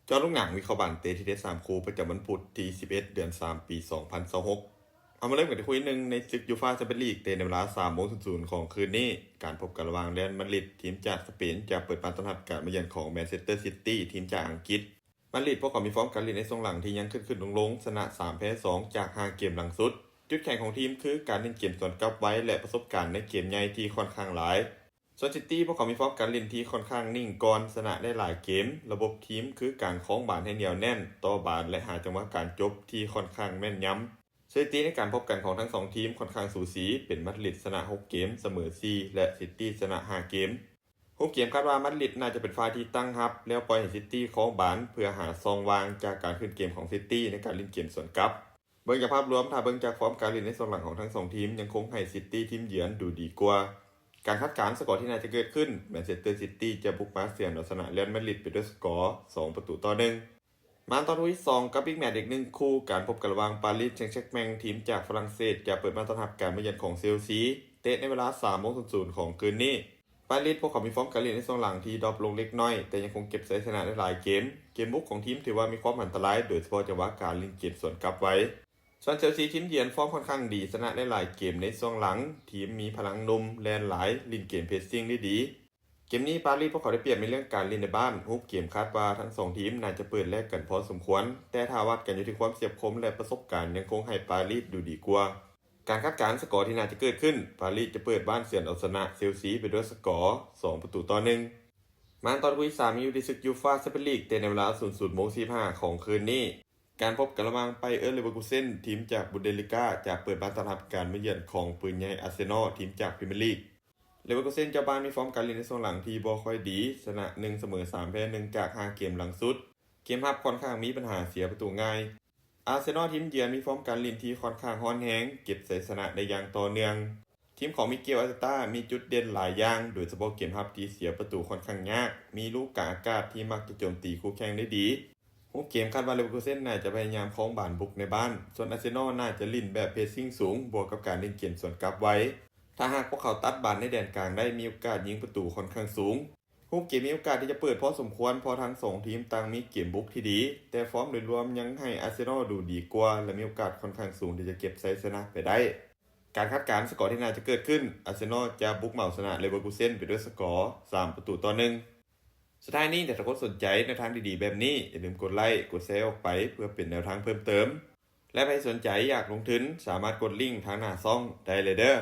ເຈາະລູກໜັງ ວິເຄາະບານເຕະທີ່ເດັດສາມຄູ່ ປະຈຳວັນພຸດທີສິບເອັດ ເດືອນສາມ ປີສອງພັນຊາວຫົກ. ເຮົາມາເລີ່ມກັນທີ່ຄູ່ທີໜຶ່ງ ໃນສຶກຢູຟາແຊມປຽນລີກ ເຕະໃນເວລາສາມໂມງສູນສູນຂອງຄືນນີ້. ການພົບກັນລະຫວ່າງ Real Madrid ທີມຈາກສະເປນ ຈະເປີດບ້ານຕ້ອນຮັບການມາເຢືອນຂອງ Manchester City ທີມຈາກອັງກິດ. Madrid ພວກເຂົາມີຟອມການຫຼິ້ນໃນຊ່ວງຫຼັງທີ່ຍັງຂຶ້ນໆລົງໆ ຊະນະສາມ ແພ້ສອງ ຈາກຫ້າເກມຫຼັງສຸດ. ຈຸດແຂງຂອງທີມຄືການຫຼິ້ນເກມສວນກັບໄວ ແລະ ປະສົບການໃນເກມໃຫຍ່ທີ່ຂ້ອນຂ້າງຫຼາຍ. ສ່ວນ City ພວກເຂົາມີຟອມການຫຼິ້ນທີ່ຂ້ອນຂ້າງນິ່ງກ່ອນ, ຊະນະໄດ້ຫຼາຍເກມ, ລະບົບທີມຄືການຄອງບານໃຫ້ໜຽວແໜ້ນ, ຕໍ່ບານ ແລະ ຫາຈັງຫວະການຈົບທີ່ຂ້ອນຂ້າງແມ່ນຍຳ. ສະຖິຕິໃນການພົບກັນຂອງທັງສອງທີມຂ້ອນຂ້າງສູສີ, ເປັນ Madrid ຊະນະຫົກເກມ, ສະເໝີສີ່ ແລະ City ຊະນະຫ້າເກມ. ຮູບເກມຄາດວ່າ Madrid ໜ້າຈະເປັນຝ່າຍທີ່ຕັ້ງຮັບ ແລ້ວປ່ອຍໃຫ້ City ຄອງບານ ເພື່ອຫາຊ່ອງວ່າງຈາກການຂຶ້ນເກມຂອງ City ໃນການຫຼິ້ນເກມສວນກັບ. ເບິ່ງຈາກພາບລວມ, ຖ້າເບິ່ງຈາກຟອມການຫຼິ້ນໃນຊ່ວງຫຼັງຂອງທັງສອງທີມ ຍັງຄົງໃຫ້ City ທີມເຢືອນດູດີກວ່າ. ການຄາດການສະກໍທີ່ໜ້າຈະເກີດຂຶ້ນ, Manchester City ຈະບຸກມາເຊຍນເອົາຊະນະ Real Madrid ໄປດ້ວຍສະກໍ ສອງປະຕູຕໍ່ໜຶ່ງ. ມາຕໍ່ຄູ່ທີສອງ ກັບອີກແມັດອີກໜຶ່ງຄູ່, ການພົບກັນລະຫວ່າງ Paris Saint-Germain ທີມຈາກຝຣັ່ງເສດ ຈະເປີດບ້ານຕ້ອນຮັບການມາເຢືອນຂອງ Chelsea ເຕະໃນເວລາສາມໂມງສູນສູນຂອງຄືນນີ້. Paris ພວກເຂົາມີຟອມການຫຼິ້ນໃນຊ່ວງຫຼັງທີ່ດຣອບລົງເລັກນ້ອຍ, ແຕ່ຍັງຄົງເກັບໄຊຊະນະໄດ້ຫຼາຍເກມ. ເກມບຸກຂອງທີມຖືວ່າມີຄວາມອັນຕະລາຍ, ໂດຍສະເພາະຈັງຫວະການຫຼິ້ນເກມສວນກັບໄວ. ສ່ວນ Chelsea ທີມເຢືອນຟອມຂ້ອນຂ້າງດີ, ຊະນະໄດ້ຫຼາຍເກມໃນຊ່ວງຫຼັງ, ທີມມີພະລັງໜຸ່ມ, ແລ່ນຫຼາຍ, ຫຼິ້ນເກມ pressing ໄດ້ດີ. ເກມນີ້ Paris ພວກເຂົາໄດ້ປຽບໃນເລື່ອງການຫຼິ້ນໃນບ້ານ. ຮູບເກມຄາດວ່າທັງສອງທີມໜ້າຈະເປີດແລກກັນພໍສົມຄວນ, ແຕ່ຖ້າວັດກັນຢູ່ທີ່ຄວາມສຽບຄົມ ແລະ ປະສົບການ ຍັງຄົງໃຫ້ Paris ດູດີກວ່າ. ການຄາດການສະກໍທີ່ໜ້າຈະເກີດຂຶ້ນ, Paris ຈະເປີດບ້ານເຊຍນເອົາຊະນະ Chelsea ໄປດ້ວຍສະກໍ ສອງປະຕູຕໍ່ໜຶ່ງ. ມາຕໍ່ຄູ່ທີສາມ ຢູ່ທີ່ສຶກຢູຟາແຊມປຽນລີກ ເຕະໃນເວລາສູນສູນໂມງສີ່ສິບຫ້າຂອງຄືນນີ້. ການພົບກັນລະຫວ່າງ Bayer Leverkusen ທີມຈາກ Bundesliga ຈະເປີດບ້ານຕ້ອນຮັບການມາເຢືອນຂອງປືນໃຫຍ່ Arsenal ທີມຈາກ Premier League. Leverkusen ເຈົ້າບ້ານມີຟອມການຫຼິ້ນໃນຊ່ວງຫຼັງທີ່ບໍ່ຄ່ອຍດີ, ຊະນະໜຶ່ງ ສະເໝີສາມ ແພ້ໜຶ່ງ ຈາກຫ້າເກມຫຼັງສຸດ. ເກມຮັບຂ້ອນຂ້າງມີບັນຫາເສຍປະຕູງ່າຍ. Arsenal ທີມເຢືອນມີຟອມການຫຼິ້ນທີ່ຂ້ອນຂ້າງຮ້ອນແຮງ, ເກັບໄຊຊະນະໄດ້ຢ່າງຕໍ່ເນື່ອງ. ທີມຂອງ Mikel Arteta ມີຈຸດເດັ່ນຫຼາຍຢ່າງ, ໂດຍສະເພາະເກມຮັບທີ່ເສຍປະຕູຂ້ອນຂ້າງຍາກ, ມີລູກກາງອາກາດທີ່ມັກຈະໂຈມຕີຄູ່ແຂ່ງໄດ້ດີ. ຮູບເກມຄາດວ່າ Leverkusen ໜ້າຈະພະຍາຍາມຄອງບານບຸກໃນບ້ານ, ສ່ວນ Arsenal ໜ້າຈະຫຼິ້ນແບບ pressing ສູງ ບວກກັບການຫຼິ້ນເກມສວນກັບໄວ. ຖ້າຫາກພວກເຂົາຕັດບານໃນແດນກາງໄດ້, ມີໂອກາດຍິງປະຕູຂ້ອນຂ້າງສູງ. ຮູບເກມມີໂອກາດທີ່ຈະເປີດພໍສົມຄວນ, ເພາະທັງສອງທີມຕ່າງມີເກມບຸກທີ່ດີ, ແຕ່ຟອມໂດຍລວມຍັງໃຫ້ Arsenal ດູດີກວ່າ ແລະ ມີໂອກາດຂ້ອນຂ້າງສູງທີ່ຈະເກັບໄຊຊະນະໄປໄດ້. ການຄາດການສະກໍທີ່ໜ້າຈະເກີດຂຶ້ນ, Arsenal ຈະບຸກເໝົາຊະນະ Leverkusen ໄປດ້ວຍສະກໍ ສາມປະຕູຕໍ່ໜຶ່ງ. ສຸດທ້າຍນີ້, ຖ້າທ່ານຜູ້ຊົມສົນໃຈແນວທາງດີໆແບບນີ້, ຢ່າລືມກົດໄລ, ກົດແຊອອກໄປ ເພື່ອເປັນແນວທາງເພີ່ມເຕີມ. ແລະ ໃຜສົນໃຈຢາກລົງທຶນ, ສາມາດກົດລິ້ງທາງໜ້າຊ່ອງໄດ້ເລີຍເດີ້.